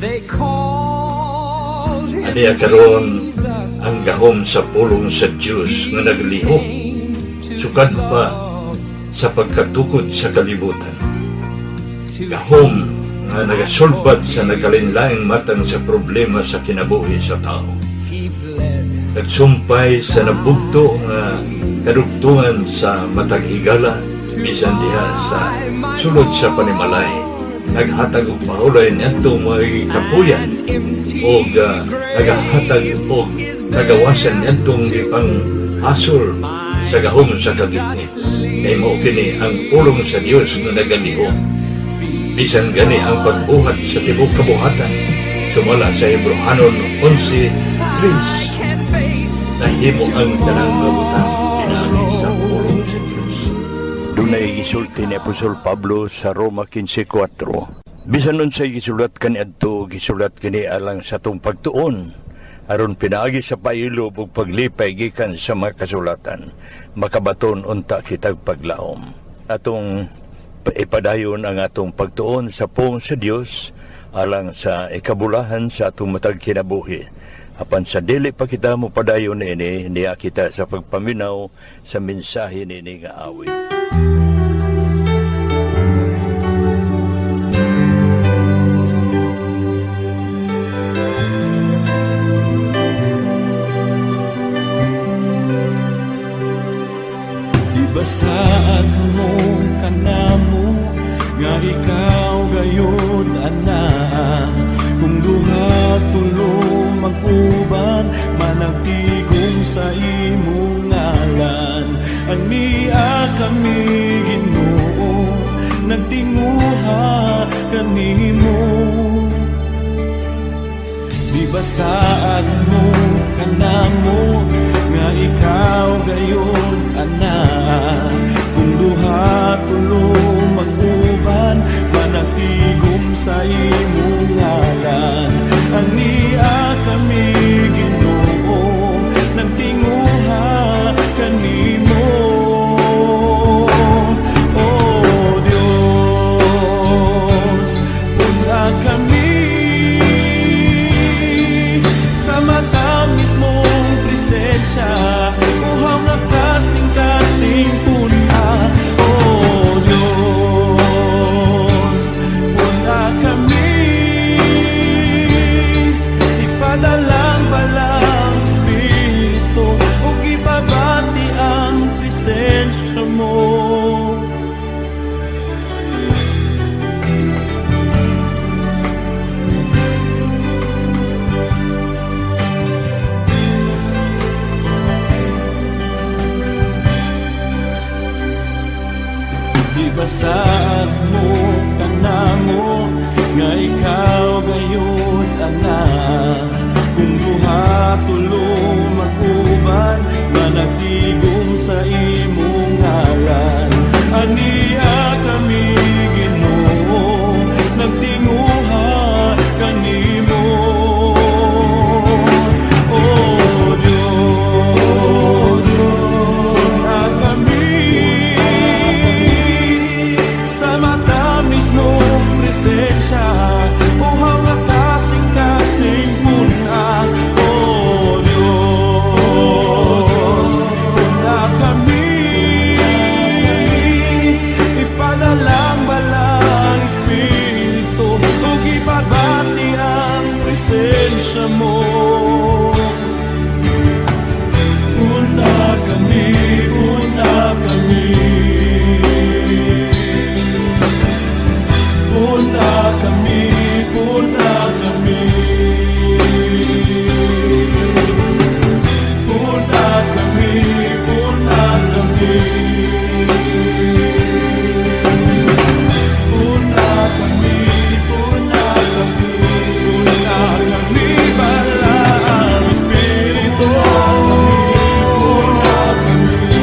They called him Aniya karon Jesus. ang gahom sa pulong sa Dios nga naglihok sukad pa sa pagkatukod sa kalibutan. Gahom nga nagasulbad sa nagkalainlaing matang sa problema sa kinabuhi sa tao. He bled. Nagsumpay sa nabugto nga kadugtungan sa matag higala bisan diha sa sulod sa panimalay. Naghatag og pahulay niadto mga kapuyan og nagahatag og kagawasan niadtong gipang hasol sa gahom sa kagitnit. Kay mao kini ang pulong sa Dios nga nagalihok. Bisan gani ang pagbuhat sa tibuok kabuhatan sumala sa Hebrohanon 11:3, Can't face nahimo ang tanang mga butang pinaagi sa pulong sa Dios. Dunay gisulti ni Apostol Pablo sa Roma 15:4. Bisan unsay gisulat kaniadto, gisulat kini alang sa atong pagtuon aron pinaagi sa pailob ug paglipay gikan sa mga kasulatan makabaton unta kitag paglaom. Atong ipadayon ang atong pagtuon sa pulong sa Dios alang sa ikabulahan sa atong matag kinabuhi. Apan sa dili pa kita mo padayon niini, niya kita sa pagpaminaw sa mensahe niini nga awit. Gibasaad mo kanamo nga ikaw gayod anaa. Kung duha tulo mag-uban, managtigom sa imong ngalan. Ania kami, Ginoo, nagtinguha kanimo. Gibasaad mo kanamo nga ikaw gayod anaa. Kung duha tulo mag-uban, managtigom sa imong ngalan. Ania kami, Ginoo, nagtinguha kanimo. O Dios, pun-a kami sa matamis mong presensya. Uhaw nga kasing-kasing, pun-a. O Diyos, pun-a kami. Ipadalang balang Espiritu ug ipabati ang presensya mo. Gibasaad mo kanamo nga ikaw gayud anaa. Kung duha tulo mag-uban, managtigom sa imong ngalan. Ania kami, Ginoo, nagtinguha kanimo. O Diyos, pun-a kami sa matamis mong presensya. Uhaw nga kasing-kasing, pun-a. O Diyos, pun-a kami. Ipadalang balang Espiritu ug ipabati ang presensya mo. Pun-a kami, pun-a kami. Pun-a kami, pun-a kami. Pun-a kami, pun-a kami. Pun-a kami, pun-a kami. Pun-a kami, balang Espiritu. Pun-a kami.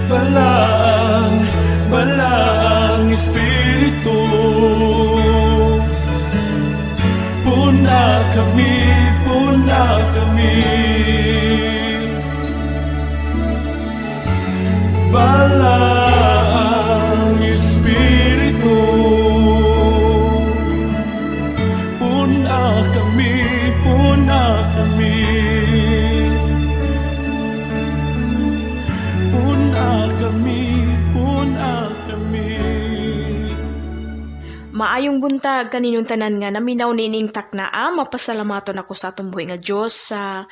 Balaang, Balaang Espiritu. Pun-a kami, pun-a kami. Balaang Espiritu. Pun-a kami, pun-a kami. Pun-a kami, pun-a kami. Maayong buntag kaninyong tanan nga naminaw niining taknaa. Mapasalamaton ako sa atong buhi nga Dios sa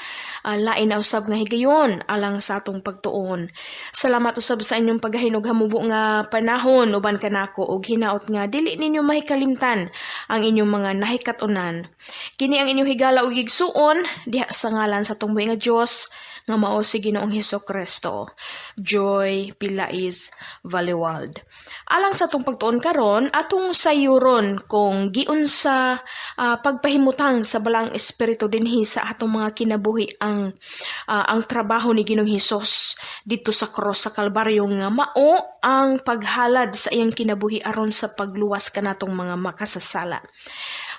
lain na usab nga higayon alang sa atong pagtuon. Salamat usab sa inyong paghahinog hamubo nga panahon uban kanako ug hinaot nga dili ninyo mahikalimtan ang inyong mga nahikat-unan. Kini ang inyong higala ug igsuon diha sa ngalan sa atong buhi nga Dios nga mao si Ginoong Hesus Kristo. Joy Pilais Valiwald. Alang sa atong pagtuon karon, atong sayuron kung giunsa pagpahimutang sa Balaang Espiritu dinhi sa atong mga kinabuhi ang trabaho ni Ginoong Hesus didto sa cross sa Kalbaryo nga mao ang paghalad sa iyang kinabuhi aron sa pagluwas kanatong mga makasasala.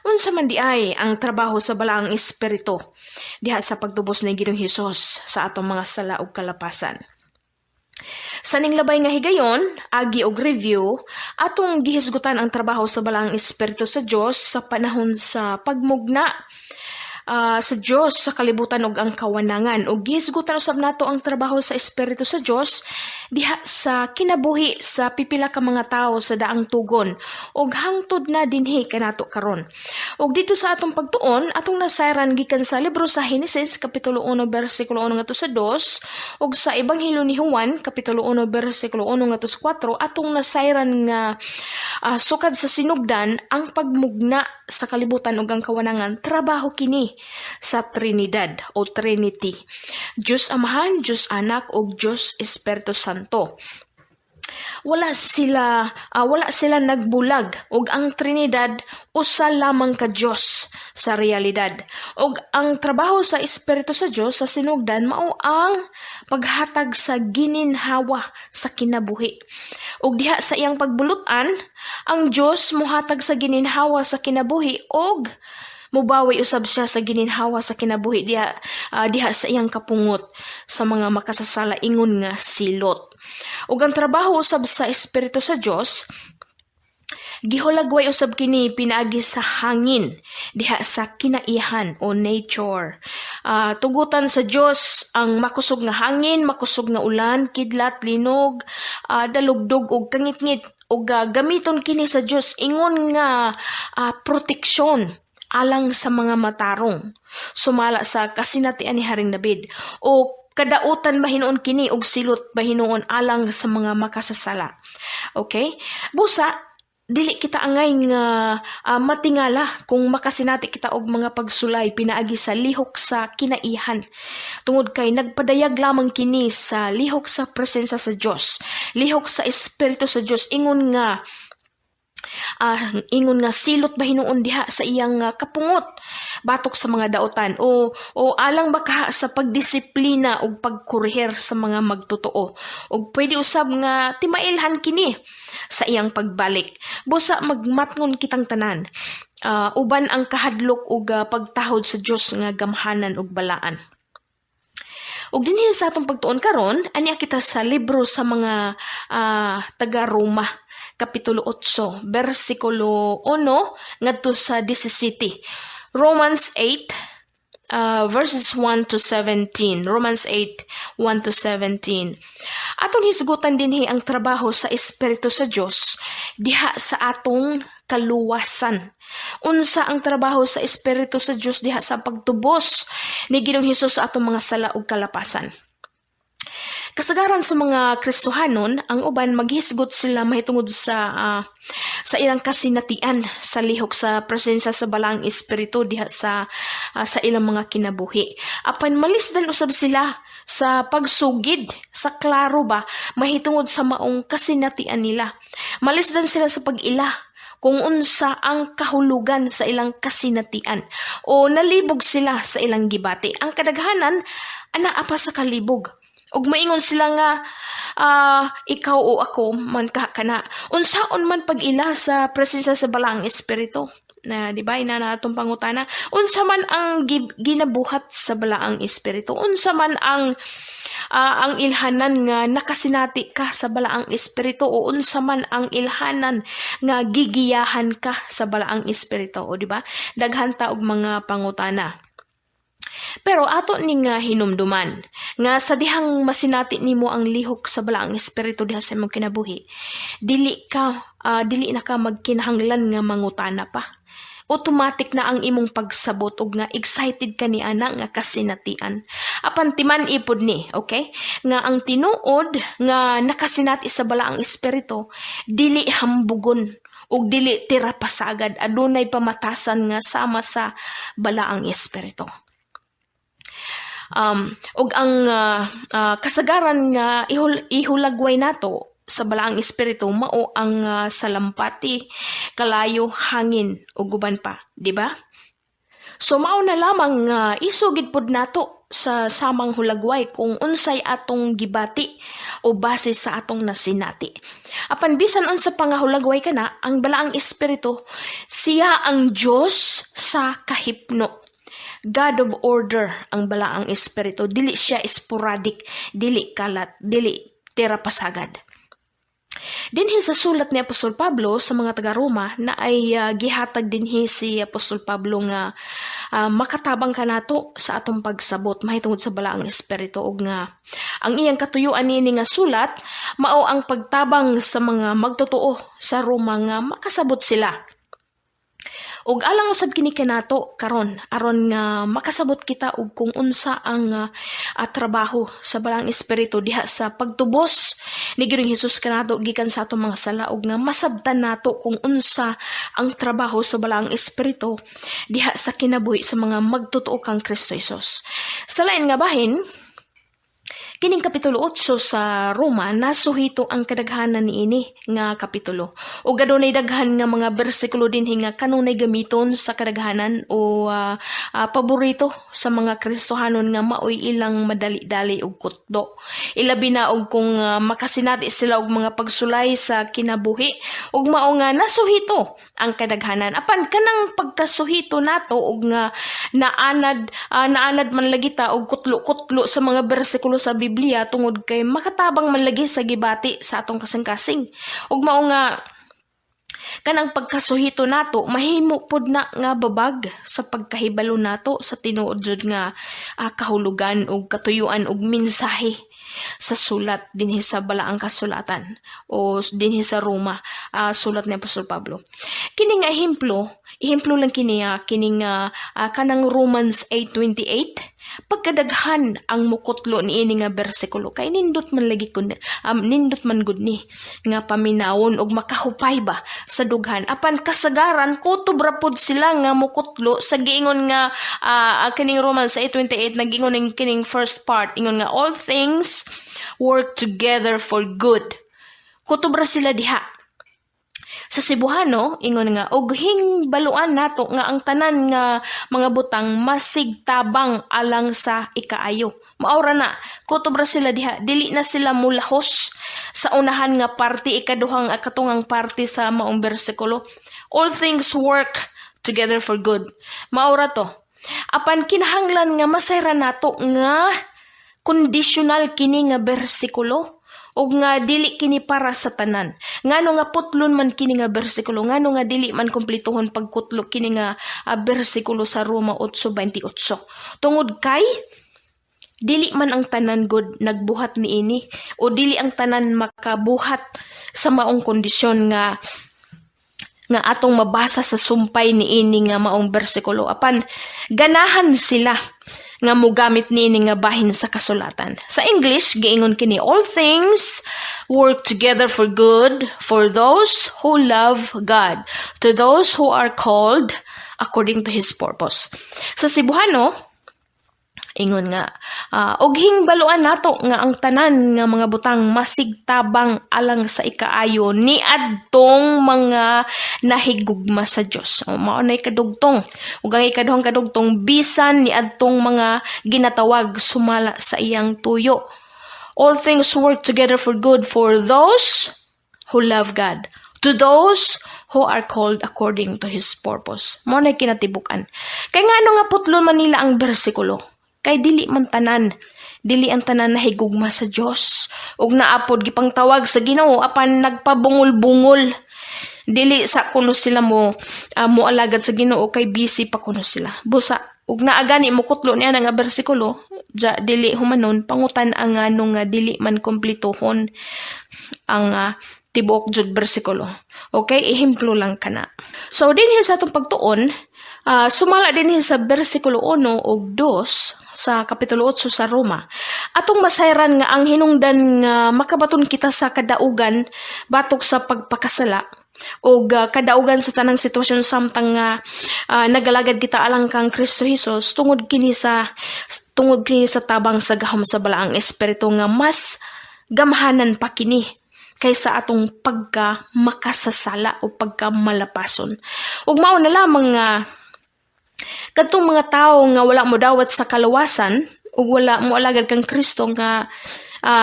Unsa man diay ang trabaho sa Balaang Espiritu diha sa pagtubos ni Ginoong Hesus sa atong mga sala ug kalapasan? Sa ning labay nga higayon, agi og review, atong gihisgutan ang trabaho sa Balaang Espiritu sa Dios sa panahon sa pagmugna sa Dios sa kalibutan ug ang kawanangan, ug gihisgutan usab nato ang trabaho sa Espiritu sa Dios diha sa kinabuhi sa pipila ka mga tawo sa Daang Tugon ug hangtod na dinhi kanato karon. Ug didto sa atong pagtuon, atong nasayran gikan sa libro sa Henesis kapitulo 1 bersikulo 1 ngadto sa 2 ug sa Ebanghelyo ni Juan kapitulo 1 bersikulo 1 ngadto sa 4. Atong nasayran nga sukad sa sinugdan, ang pagmugna sa kalibutan ug ang kawanangan, trabaho kini sa Trinidad o Trinity. Diyos Amahan, Diyos Anak ug Diyos Espiritu Santo. Wala sila nagbulag ug ang Trinidad usa lamang ka Dios sa realidad. Ug ang trabaho sa Espiritu sa Dios sa sinugdan mao ang paghatag sa gininhawa sa kinabuhi. Ug diha sa iyang pagbulutan, ang Dios mohatag sa gininhawa sa kinabuhi ug mubawi usab siya sa gininhawa sa kinabuhi diha sa iyang kapungot sa mga makasasala ingon nga silot. Ug ang trabaho usab sa Espiritu sa Dios, gihulagway usab kini pinaagi sa hangin diha sa kinaihan o nature. Tugutan sa Dios ang makusog nga hangin, makusog nga ulan, kidlat, linog, dalugdog ug kangitngit ug gamiton kini sa Dios ingon nga proteksyon alang sa mga matarong sumala sa kasinatian ni Haring David, o kadautan bahinuon kini og silot bahinuon alang sa mga makasasala. Okay? Busa dili kita angay nga matingala kung makasinati kita og mga pagsulay pinaagi sa lihok sa kinaihan tungod kay nagpadayag lamang kini sa lihok sa presensya sa Dios, lihok sa Espiritu sa Dios, ingon nga silot bahinuon diha sa iyang kapungot batok sa mga dautan o alang baka sa pagdisiplina ug pagkurher sa mga magtotoo, ug pwede usab nga timailhan kini sa iyang pagbalik. Busa magmatngon kitang tanan uban ang kahadlok ug pagtahod sa Dios nga gamhanan ug balaan. Ug dinhi sa atong pagtuon karon, ania kita sa libro sa mga taga Roma, kapitulo 8, bersikulo 1 ngadto sa 17. Romans 8 verses 1 to 17. Romans 8, 1 to 17. Atong hisgutan dinhi ang trabaho sa Espiritu sa Dios diha sa atong kaluwasan. Unsa ang trabaho sa Espiritu sa Dios diha sa pagtubos ni Ginoong Hesus sa atong mga sala ug kalapasan? Kasagaran sa mga Kristohanon, ang uban maghisgot sila mahitungod sa ilang kasinatian sa lihok sa presensya sa Balaang Espiritu diha sa ilang mga kinabuhi. Apan malisdan usab sila sa pagsugid sa klaro ba mahitungod sa maong kasinatian nila. Malisdan sila sa pag-ila kung unsa ang kahulugan sa ilang kasinatian o nalibog sila sa ilang gibati. Ang kadaghanan anaa pa sa kalibog. Ug maingon sila nga ikaw o ako man ka kana. Unsaon man pag-ila sa presensya sa Balaang Espiritu? Na di ba, ina na atong pangutana, unsa man ang ginabuhat sa Balaang Espiritu? Unsa man ang ilhanan nga nakasinati ka sa Balaang Espiritu o unsa man ang ilhanan nga gigiyahan ka sa Balaang Espiritu? O di ba, daghan ta og mga pangutana. Pero ato ni nga hinumduman nga sa dihang masinati nimo ang lihok sa Balaang Espiritu diha sa imong kinabuhi, dili na ka magkinahanglan nga mangutana pa. Automatic na ang imong pagsabot ug nga excited ka ni ana nga kasinatian. Apan timan-i pod ni, okay? Nga ang tinuod nga nakasinati sa Balaang Espiritu dili hambugon ug dili tira pasagad, adunay pamatasan nga sama sa Balaang Espiritu. Ug ang kasagaran nga ihulagway nato sa Balaang Espiritu mao ang salampati, kalayo, hangin ug uban pa, di ba? So mao na lamang nga isugid pod nato sa samang hulagway kung unsay atong gibati o base sa atong nasinati. Apan bisan unsa pa nga hulagway kana, ang Balaang Espiritu, siya ang Dios sa kahipno. God of order ang Balaang Espiritu. Dili siya sporadic, dili kalat, dili tira pasagad. Dinhi sa sulat ni Apostol Pablo sa mga taga-Roma na ay gihatag dinhi si Apostol Pablo nga makatabang kanato sa atong pagsabot mahitungod sa Balaang Espiritu ug nga ang iyang katuyuan niini nga sulat mao ang pagtabang sa mga magtotoo sa Roma nga makasabot sila. Ug alang usab kini kanato karon aron nga makasabot kita og kung unsa ang trabaho sa Balaang Espiritu diha sa pagtubos ni Ginoong Hesus kanato gikan sa atong mga sala ug nga masabtan nato kung unsa ang trabaho sa Balaang Espiritu diha sa kinabuhi sa mga magtotoo kang Kristo Hesus. Sa lain nga bahin, kining Kapitulo 8 sa Roma, nasuhito ang kadaghanan niini nga kapitulo. Ug adunay daghan nga mga bersikulo dinhi nga kanunay gamiton sa kadaghanan o paborito sa mga Kristohanon nga maoy ilang madali-dali og kutdo. Ilabi na og kung makasinati sila og mga pagsulay sa kinabuhi ug mao nga nasuhito ang kadaghanan. Apan kanang pagkasuhito nato og nga naanad man lagi ta og kutlo-kutlo sa mga bersikulo sa Biblia tungod kay makatabang man lagi sa gibati sa atong kasing-kasing. Ug mao nga kanang pagkasuhito nato mahimo pod na nga babag sa pagkahibalo nato sa tinuod jud nga kahulugan ug katuyuan ug mensahe sa sulat dinhi sa Balaang Kasulatan o dinhi sa Roma, sulat ni Apostol Pablo. Kini nga ehemplo, ehemplo lang kini kining kanang Romans 8:28. Pagkadaghan ang mukutlo niini nga bersikulo kay nindot man lagi kun nindot man gud ni nga paminawon ug makahupay ba sa dughan. Apan kasagaran kutob ra pod sila nga mukutlo sa giingon nga kining Romans 8:28, nagingon ning kining first part, ingon nga "All things work together for good." Kutob ra sila diha. Sa Cebuano, ingon nga "Og hingbaluan nato nga ang tanan nga mga butang masigtabang alang sa ikaayo." Mao ra na, kutob ra sila diha, dili na sila mulahos sa unahan nga parte, ikaduhang katungang parte sa maong bersikulo. "All things work together for good." Mao ra to. Apan kinahanglan nga masayran nato nga conditional kini nga bersikulo ug nga dili kini para sa tanan. Ngano nga putlon man kini nga bersikulo? Ngano nga dili man kumplituhon pagkutlo kini nga bersikulo sa Roma 8:28? Tungod kay dili man ang tanan god nagbuhat niini o dili ang tanan makabuhat sa maong kondisyon nga atong mabasa sa sumpay niini nga maong bersikulo. Apan ganahan sila nga mogamit niini nga bahin sa kasulatan. Sa English, giingon kini, "All things work together for good for those who love God, to those who are called according to His purpose." Sa Cebuano, ingon nga "Og hingbaluan nato nga ang tanan nga mga butang masigtabang alang sa ikaayo niadtong mga nahigugma sa Dios." O mao nay kadugtong. Ug ang ikaduhang kadugtong, "bisan niadtong mga ginatawag sumala sa iyang tuyo." All things work together for good for those who love God, to those who are called according to His purpose. Mao na kinatibuk-an. Kay ngano nga putlon man nila ang bersikulo? Kay dili man tanan, dili ang tanan nahigugma sa Dios ug naapod gipangtawag sa Ginoo apan nagpabungol-bungol. Dili sa kuno sila mo alagad sa Ginoo kay busy pa kuno sila. Busa ug naa gani mo kutlo niya nga bersikulo ja, dili humanon pangutan ang ngano nga dili man kompletohon ang tibuok jud bersikulo. Okay, ehemplo lang kana. So dinhi sa atong pagtuon, sumala dinhi sa bersikulo 1 ug 2 sa kapitulo 8 sa Roma. Atong masayran nga ang hinungdan nga makabaton kita sa kadaugan batok sa pagpakasala og kadaugan sa tanang sitwasyon samtang nga nagalagad kita alang kang Kristo Hesus tungod kini sa tabang sa gahom sa Balaang Espiritu nga mas gamhanan pa kini kaysa atong pagka makasasala o pagka malapason. Ug mao na lamang nga kadtong mga tawo nga wala mo dawat sa kalawasan ug wala mo alagad kang Kristo nga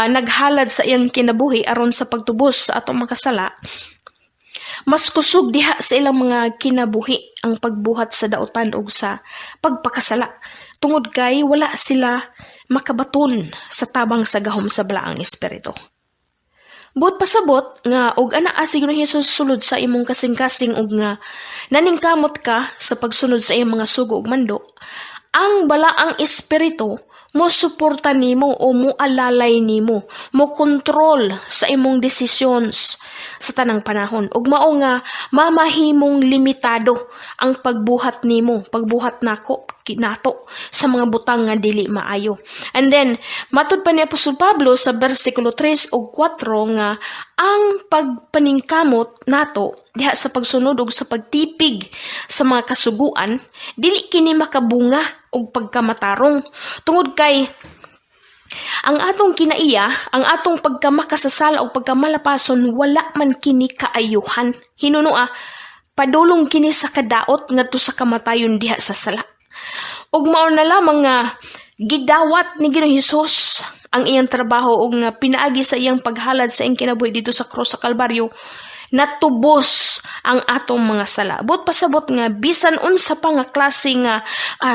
naghalad sa iyang kinabuhi aron sa pagtubos sa atong makasala, mas kusog diha sa ilang mga kinabuhi ang pagbuhat sa dautan ug sa pagpakasala tungod kay wala sila makabaton sa tabang sa gahom sa Balaang Espiritu. Buot pasabot nga og anaa si Ginoong Hesus sulod sa imong kasing-kasing ug nga naningkamot ka sa pagsunod sa iyang mga sugo ug mando, ang Balaang Espiritu mo suporta nimo o mo alalay nimo, mo kontrol sa imong decisions sa tanang panahon. Ug mao nga mamahimong limitado ang pagbuhat nimo, pagbuhat nako nato sa mga butang nga dili maayo. And then matud pa ni Apostol Pablo sa bersikulo 3 ug 4 nga ang pagpaningkamot nato diha sa pagsunod ug sa pagtipig sa mga kasuguan dili kini makabunga og pagkamatarong tungod kay ang atong kinaiya, ang atong pagkamakasasala o pagkamalapason, wala man kini kaayuhan. Hinunua, padulong kini sa kadaot ngadto sa kamatayon diha sa sala. Ug mao na lamang nga gidawat ni Ginoong Hesus ang iyang trabaho ug nga pinaagi sa iyang paghalad sa iyang kinabuhi dito sa krus sa Kalbaryo, natubos ang atong mga sala. Buot pasabot nga bisan unsa pa nga klase nga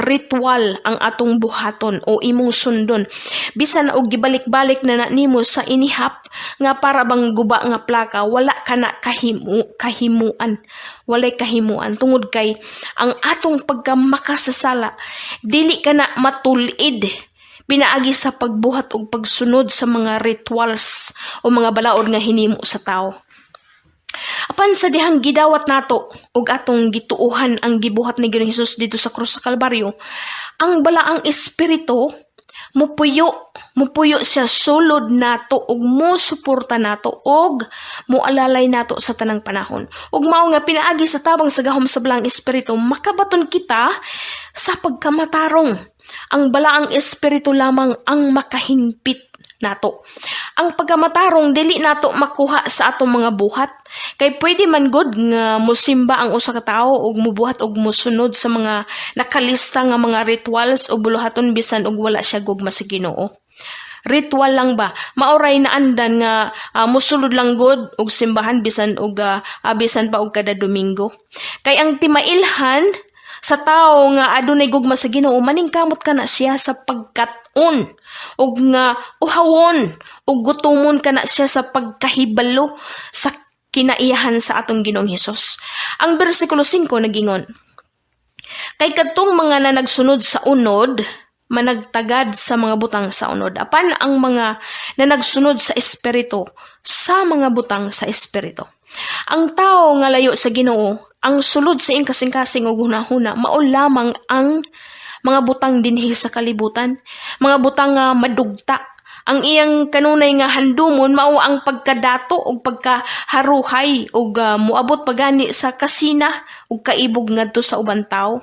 ritual ang atong buhaton o imong sundon, bisan og gibalik-balik na na nimo sa inihap nga para bang guba nga plaka, wala ka na kahimuan. Walay kahimuan tungod kay ang atong pagkamakasasala dili ka na matulid pinaagi sa pagbuhat og pagsunod sa mga rituals o mga balaod nga hinimo sa tao. Apan sa dihang gidawat nato ug atong gituohan ang gibuhat ni Ginoong Hesus dito sa krus sa Kalbaryo, ang Balaang Espiritu mupuyo siya sulod nato ug mo suporta nato ug moalalay nato sa tanang panahon. Ug mao nga pinaagi sa tabang sa gahom sa Balaang Espiritu makabaton kita sa pagkamatarong. Ang Balaang Espiritu lamang ang makahingpit nato. Ang pagkamatarong dili nato makuha sa atong mga buhat. Kay pwede man gud nga mosimba ang usa ka tawo ug mubuhat og mosunod sa mga nakalista nga mga rituals o buluhaton bisan og wala siya gugma sa Ginoo. Ritual lang ba? Maoray na andan nga mosulod lang gud og simbahan bisan pa og kada Domingo. Kay ang timailhan sa tawo nga adunay gugma sa Ginoo, maningkamot ka na siya sa pagkat-on ug nga uhawon ug gutumon ka na siya sa pagkahibalo sa kinaiyahan sa atong Ginoong Hesus. Ang bersikulo 5 nagingon, "Kay kadtong mga nanagsunod sa unod managtagad sa mga butang sa unod, apan ang mga nanagsunod sa Espiritu, sa mga butang sa Espiritu." Ang tao nga layo sa Ginoo, ang sulod sa iyang kasing-kasing ug hunahuna mao lamang ang mga butang dinhi sa kalibutan, mga butang nga madugta. Ang iyang kanunay nga handumon mao ang pagkadato ug pagkaharuhay ug moabot pagani sa kasina ug kaibog ngadto sa ubang tawo.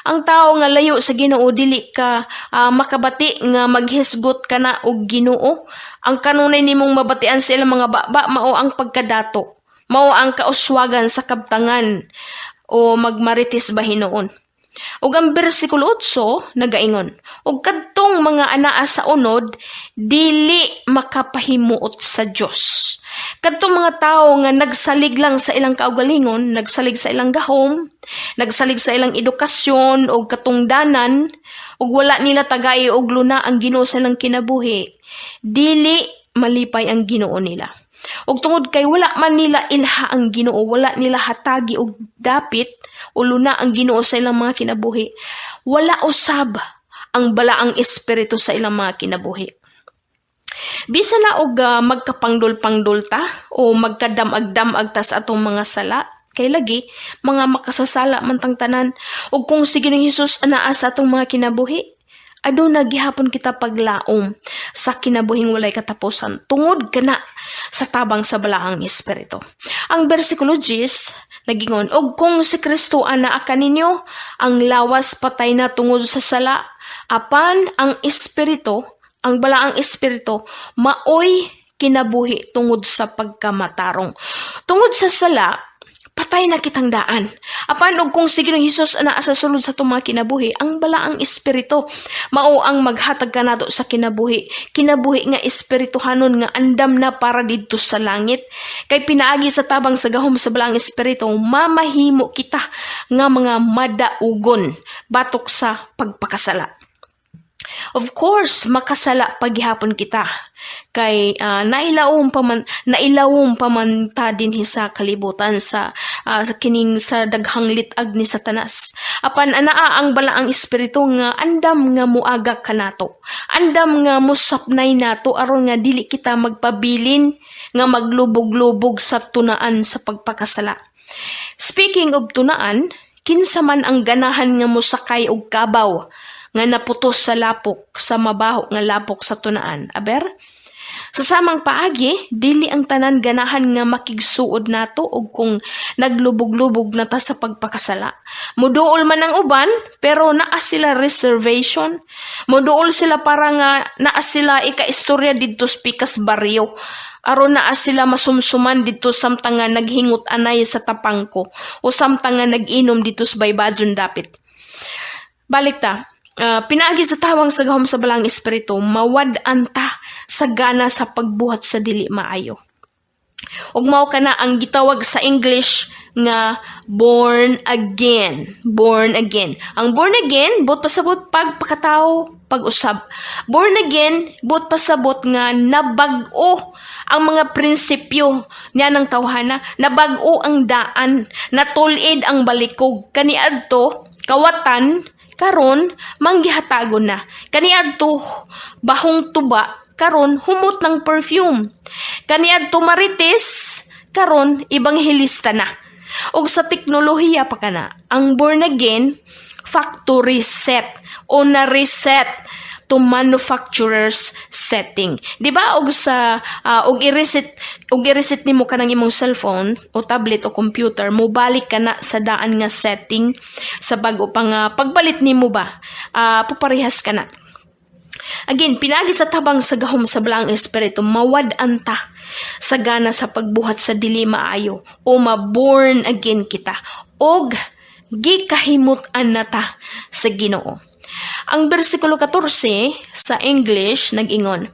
Ang tao nga layo sa Ginoo dili ka makabati nga maghisgot ka na og Ginoo. Ang kanunay nimong mabatian sa ilang mga baba mao ang pagkadato. Mao ang kauswagan sa kabtangan o magmarites ba hinuon. Ug ang bersikulo 8 nagaingon, ug kadtong mga anaa sa unod dili makapahimuot sa Dios. Kadtong mga tawo nga nagsalig lang sa ilang kaugalingon, nagsalig sa ilang gahom, nagsalig sa ilang edukasyon o katungdanan, ug wala nila tagai og luna ang Ginoo sa ilang kinabuhi, dili malipay ang Ginoo nila. Ug tungod kay wala man nila ilha ang Ginoo, wala nila hatagi og dapit o luna ang Ginoo sa ilang mga kinabuhi, wala usab ang balaang espiritu sa ilang mga kinabuhi. Bisan na og magkapangdol-pangdol ta o magkadamag-damag ta sa atong mga sala, kay lagi mga makasasala man tang tanan, ug kung si Ginoong Hesus anaa sa atong mga kinabuhi, aduna gihapon kita paglaom sa kinabuhing walay katapusan tungod kana sa tabang sa balaang espiritu. Ang bersikulo 10 nagingon, og kung si Kristo anaa kaninyo, ang lawas patay na tungod sa sala, apan ang espiritu, ang balaang espiritu, maoy kinabuhi tungod sa pagkamatarong. Tungod sa sala, patay na kitang daan. Apan og kung si Ginoong Hesus anaa sa sulod sa atong mga kinabuhi, ang balaang espiritu mao ang maghatag kanato sa kinabuhi. Kinabuhi nga espirituhanon nga andam na para didto sa langit. Kay pinaagi sa tabang sa gahom sa balaang espiritu, mamahimo kita nga mga madaugon batok sa pagpakasala. Of course, makasala paghihapon kita. Kay nailawom pa man ta dinhi sa kalibutan sa kining sa daghang lit-ag ni Satanas. Apan anaa ang balaang espiritu nga andam nga muaga kanato. Andam nga musapnay nato aron nga dili kita magpabilin nga maglubog-lubog sa tunaan sa pagpakasala. Speaking of tunaan, kinsa man ang ganahan nga mosakay og kabaw nga naputos sa lapok, sa mabaho nga lapok sa tunaan? Aber? Sa samang paagi, dili ang tanan ganahan nga makigsuod nato og kung naglubog-lubog na ta sa pagpakasala. Muduol man ang uban, pero naa sila reservation. Muduol sila para nga naa sila ikaistorya didto sa pikas baryo. Aron naa sila masumsuman didto samtang nga naghingot anay sa tapangko o samtang nga nag-inom didto sa baybajon dapit. Balik ta. Pinaagi sa tabang sa gahom sa balaang espiritu, mawad-an ta sa gana sa pagbuhat sa dili maayo. Ug mao kana ang gitawag sa English nga born again. Born again. Ang born again, buot pasabot pagpakatawo, pag-usab. Born again, buot pasabot nga nabag-o ang mga prinsipyo niya ng tawhana, nabag-o ang daan, natulid ang balikog. Kaniadto, kawatan, karon manggihatagon na. Kaniadto, bahong tuba, karon humot ng perfume. Kaniadto marites, karon ibanghilista na. Og sa teknolohiya pa kana, ang born again factory set o na-reset to manufacturer's setting. Di ba og sa og i-reset nimo kanang imong cellphone o tablet o computer, mobalik ka na sa daan nga setting sa bago pa nga pagbalit nimo ba, puparehas ka na. Again, pinaagi sa tabang sa gahom sa balaang espiritu, mawad-an ta sa gana sa pagbuhat sa dili maayo o ma-born again kita og gikahimut-an na ta sa Ginoo. Ang bersikulo 14 sa English nag-ingon,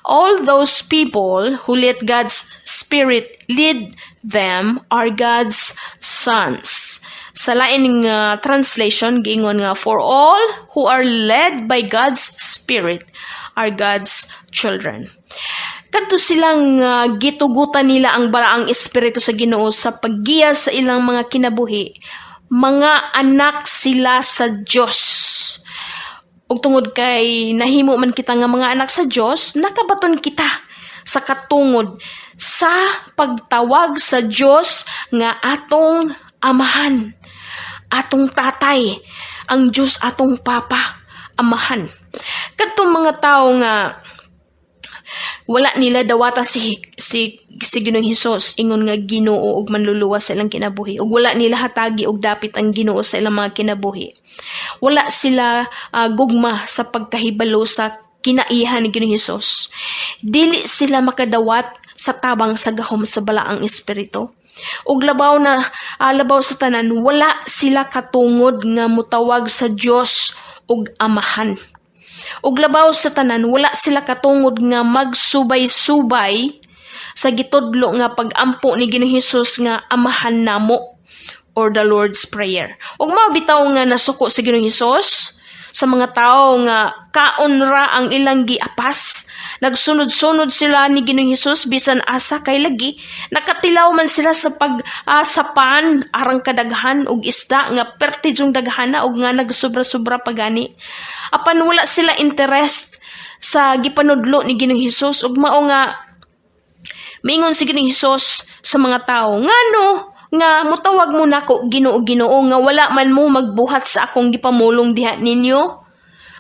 "All those people who let God's Spirit lead them are God's sons." Sa lain nga translation giingon nga, "For all who are led by God's Spirit are God's children." Kadto silang gitugutan nila ang balaang espiritu sa Ginoo sa paggiya sa ilang mga kinabuhi, mga anak sila sa Dios. Ug tungod kay nahimo man kita nga mga anak sa Dios, nakabaton kita sa katungod sa pagtawag sa Dios nga atong amahan, atong tatay, ang Dios atong papa, amahan. Kadtong mga tawo nga wala nila dawata si Ginoong Hesus ingon nga Ginoo ug manluluwas sa ilang kinabuhi ug wala nila hatagi og dapit ang Ginoo sa ilang mga kinabuhi. Wala sila gugma sa pagkahibalo sa kinaihan ni Ginoong Hesus. Dili sila makadawat sa tabang sa gahom sa Balaang Espiritu. Ug labaw na labaw sa tanan, wala sila katungod nga mutawag sa Dios og Amahan. Ug labaw sa tanan, wala sila katungod nga magsubay-subay sa gitudlo nga pag-ampo ni Ginoong Hesus nga "Amahan Namo" or the Lord's Prayer. Ug mao bitaw nga nasuko si Ginoong Hesus sa mga tao nga kaon ra ang ilang giapas. Nagsunod-sunod sila ni Ginoong Hesus bisan asa kay lagi. Nakatilaw man sila sa pag-sapan arang kadaghan og isda nga perti jung daghana og nga nagsobra-sobra pagani. Apan wala sila interest sa gipanudlo ni Ginoong Hesus, ug mao nga miingon si Ginoong Hesus sa mga tao, "Ngano nga mutawag mo nako Ginoo, Ginoo, nga wala man mo magbuhat sa akong gipamulong diha ninyo?"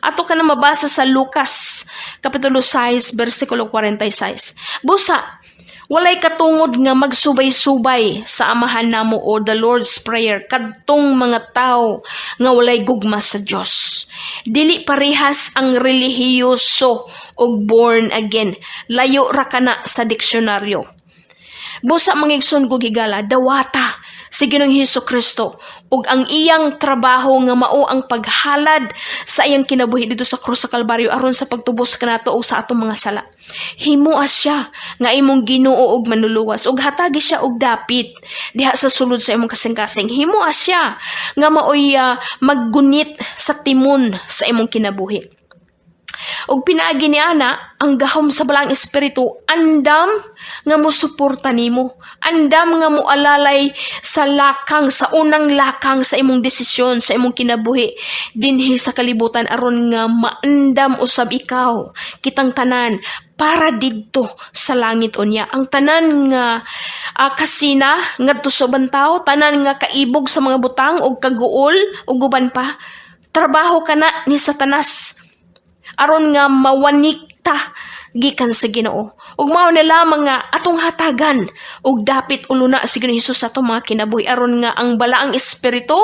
Ato ka na mabasa sa Lucas kapitulo 6 bersikulo 46. Busa walay katungod nga magsubay-subay sa "Amahan Namo" o the Lord's Prayer kadtong mga tao nga walay gugma sa Dios. Dili parehas ang relihiyoso og born again. Layo ra kana sa diksyonaryo. Busa, mga igsoon kog higala, dawata si Ginoong Hesus Kristo ug ang iyang trabaho nga mao ang paghalad sa iyang kinabuhi dito sa krus sa Kalbaryo aron sa pagtubos kanato og sa atong mga sala. Himoa siya nga imong Ginoo ug Manluluwas ug hatagi siya og dapit diha sa sulod sa imong kasing-kasing. Himoa siya nga maoy maggunit sa timon sa imong kinabuhi. Ug pinaagi ni ana, ang gahom sa Balaang Espiritu andam nga mosuporta nimo, andam nga moalalay sa lakang, sa unang lakang sa imong desisyon sa imong kinabuhi dinhi sa kalibutan, aron nga maandam usab ikaw, kitang tanan, para didto sa langit unya. Ang tanan nga kasina ngadto sa ubang tawo, tanan nga kaibog sa mga butang ug kaguol ug uban pa, trabaho kana ni Satanas aron nga mawanik ta gikan sa Ginoo. Ug mao na lamang nga atong hatagan og dapit uluna si Ginoong Hesus sa atong mga kinabuhi aron nga ang Balaang Espiritu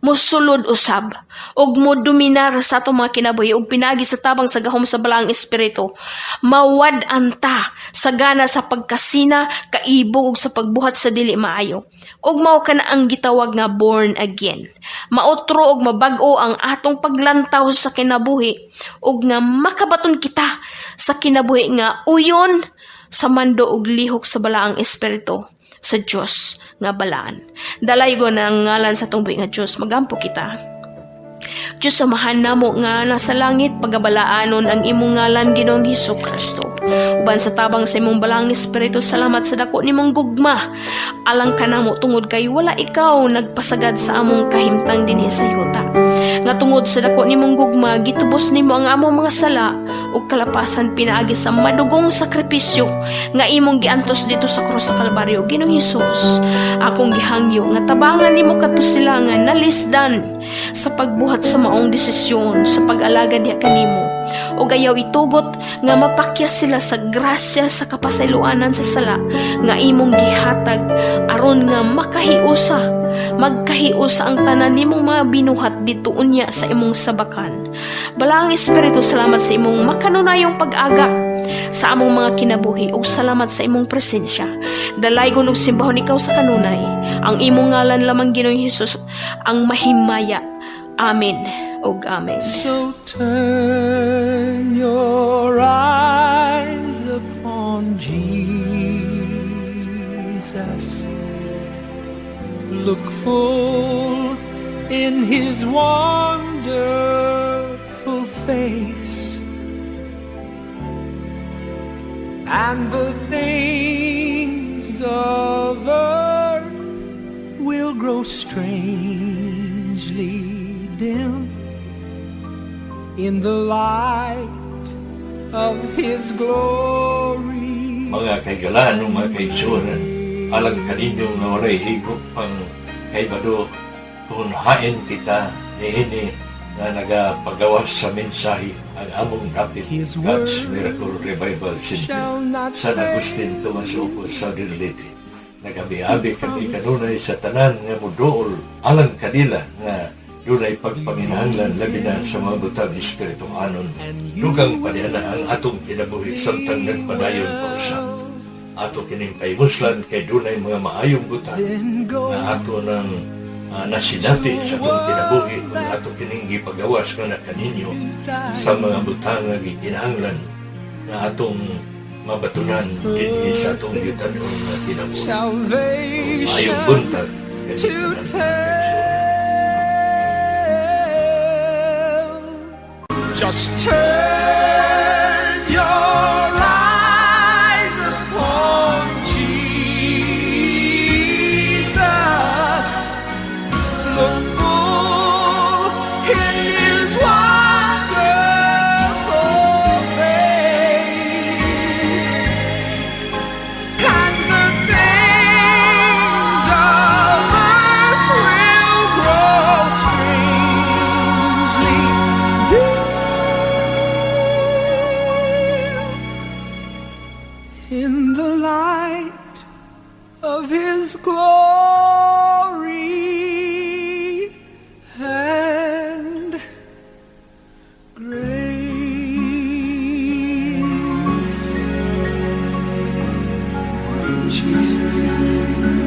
mosulod usab ug modominar sa atong mga kinabuhi, ug pinagi sa tabang sa gahom sa Balaang Espiritu, mawad-an ta sa gana sa pagkasina, kaibog ug sa pagbuhat sa dili maayo. Ug mao kana ang gitawag nga born again. Mautro ug mabag-o ang atong paglantaw sa kinabuhi ug nga makabaton kita sa kinabuhi nga uyon sa mando ug lihok sa Balaang Espiritu sa Dios nga balaan. Dalaygon ang ngalan sa atong buhi nga Dios. Magampo kita. Diyos Amahan namo nga nasa langit, pagabalaanon ang imong ngalan, Ginoong Hesus Kristo. Uban sa tabang sa imong Balaang Espiritu, salamat sa dako nimong gugma alang kanamo, tungod kay wala ikaw nagpasagad sa among kahimtang dinhi sa yuta. Nga tungod sa dako nimong gugma, gitubos nimo ang among mga sala ug kalapasan pinaagi sa madugong sakripisyo nga imong giantos dito sa krus sa Kalbaryo. Ginoong Hesus, akong gihangyo nga tabangan nimo kadto sila nga nalisdan sa pagbuhat sa maong desisyon sa pag-alagad diha kanimo. Ug ayaw itugot nga mapakyas sila sa grasya sa kapasayloanan sa sala nga imong gihatag aron nga makahiusa, magkahiusa ang tanan nimong mga binuhat dito unya sa imong sabakan. Balaang Espiritu, salamat sa imong makanunayong pag-aga sa among mga kinabuhi ug salamat sa imong presensya. Dalaygon ug simbahon ikaw sa kanunay. Ang imong ngalan lamang, Ginoong Hesus, ang mahimaya. Amen ug amen. So turn your eyes upon Jesus. Look full in his wonderful face, and the things of earth will grow strangely dim in the light of his glory. Mga kahigalaan, mga kaigsuonan, alang kaninyo nga walay higop pang kahibalo kung hain kita niini nga nagapagawas sa mensahe, ang among dapit, His God's word Miracle Revival Center, shall not San Agustin, Tomas Opo, Southern Leyte. Nagabi-abi kami kanunay sa tanan nga muduol alang kanila nga dunay pagpanginahanglan, labi na sa mga butang espirituhanon. Dugang pa niya na ang atong kinabuhi samtang nagpadayon pa usab. Ato kining pahimuslan kay dunay mga maayong butang Then go nga ato ng nasinati sa atong kinabuhi kung ato kining gipagawas nga kaninyo sa mga butang nga gikinahanglan nga atong mabatunan dinhi sa atong yutanon nga kinabuhi. Salvation Maayong buntag to kaninyong tanan, mga kaigsoon. tell. Just turn your eyes upon Jesus. Look full in His wonderful face, and the things of earth will grow strangely dim in the light of His glory and grace. Jesus.